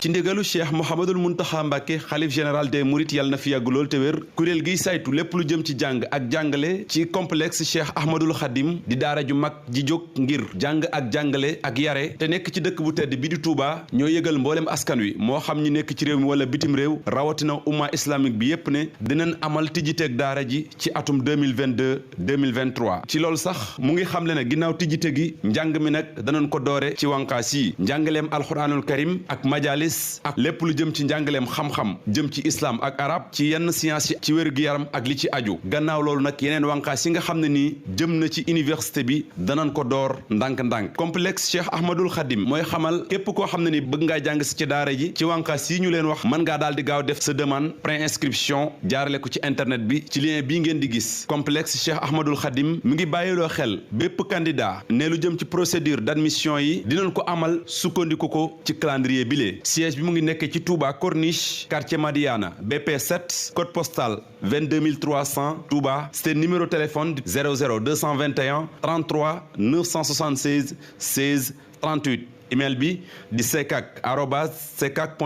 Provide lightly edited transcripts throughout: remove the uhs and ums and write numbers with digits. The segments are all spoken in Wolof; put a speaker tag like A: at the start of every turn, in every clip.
A: ci ndigalu Cheikh Mouhamadul Mountakha Mbacké xalif général des Mourides yàlla na fi yàgg lool te wér kuréel giy saytu lépp lu jëm ci jàng ak jàngale ci complexe Cheikh Ahmadul Khadim di daara ju mag ji jóg ngir jàng ak jàngale ak yare te nekk ci dëkk bu tedd bi di Touba ñoo yëgal mboolem askan wi moo xam ñi nekk ci réew mi wala bitim réew rawatina umma islamique bi yépp ne dinañ amal tijjiteeg daara ji ci atum 2022 2023 ci loolu sax mu ngi xamle ne ginnaaw tijjite gi njàng mi nag danañ ko doore ci wànqaas yi njàngaleem alxuraanul karim ak majalis ak lépp lu jëm ci njàngaleem xam-xam jëm ci islam ak arab ci yenn science ci wér-gu-yaram ak li ci aju gannaaw loolu nag yeneen wànqaas yi nga xam ne nii jëm na ci université bi danañ ko door ndànk-ndànk complexe Cheikh Ahmadul Khadim mooy xamal képp koo xam ne ni bëgg ngaa jàng si ci daara ji ci wànqaas yi ñu leen wax mën ngaa daal di gaaw def sa demande pré-inscription jaarale ko ci internet bi ci lien bii ngeen di gis complexe Cheikh Ahmadul Khadim mi ngi bàyyiloo xel bépp candidat ne lu jëm ci procédure d'admission yi dinañ ko amal sukkandiku ko ci calendrier bile siège bi mu ngi nekk ci Touba Corniche quartier Madiana BP 7 code postal 22300 Touba seen numéro téléphone 00 221 33 976 16 38 email bi di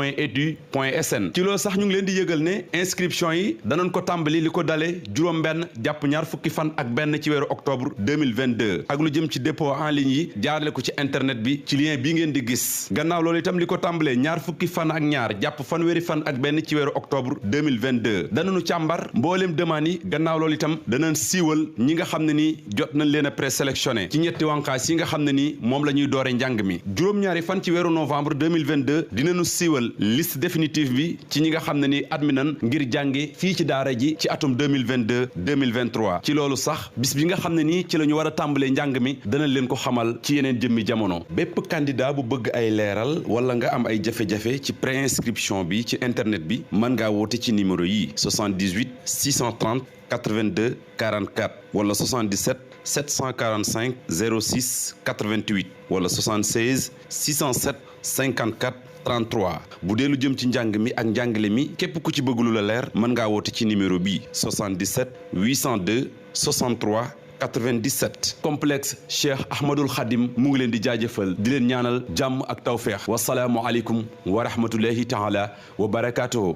A: sekak@sekak.edu.sn ci loolu sax ñu ngi leen di yëgal ne inscription yi danañ ko tàmbali li ko dale juróom-benn jàpp ñaar fukki fan ak benn ci weeru octobre 2022 ak lu jëm ci dépôt en ligne yi jaarale ko ci internet bi ci lien bii ngeen di gis gannaaw loolu itam li ko tàmbalee ñaar fukki fan ak ñaar jàpp fanweeri fan ak benn ci weeru octobre 2022 danañu càmbar mbooleem demande yi gannaaw loolu itam danañ siiwal ñi nga xam ne nii jot nañ leen a présélectionné ci ñetti wànqaas yi nga xam ne nii moom la ñuy doore njàng mi ñaari fan ci weeru novembre 2022 dinañu siiwal liste définitive bi ci ñi nga xam ne ni admis nañ ngir jànge fii ci daara ji ci atum 2022 2023 ci loolu sax bis bi nga xam ne nii ci la ñu war a tàmbalee njàng mi danañ leen ko xamal ci yeneen jëmmi jamono bépp candidat bu bëgg ay leeral wala nga am ay jafe-jafe ci préinscription bi ci internet bi mën ngaa woote ci numéro yi 78 630 82 44 wala 77 745 06 88 wala 76 607 54 33 bu dee lu jëm ci njàng mi ak njàngale mi képp ku ci bëgg lu la leer mën ngaa woote ci numéro bi 77 802 63 97 complexe Cheikh Ahmadul Khadim mu ngi leen di jaajëfal di leen ñaanal jàmm ak tawféex wasalaamu aleykum wa rahmatullahi taala wa barakaatuhu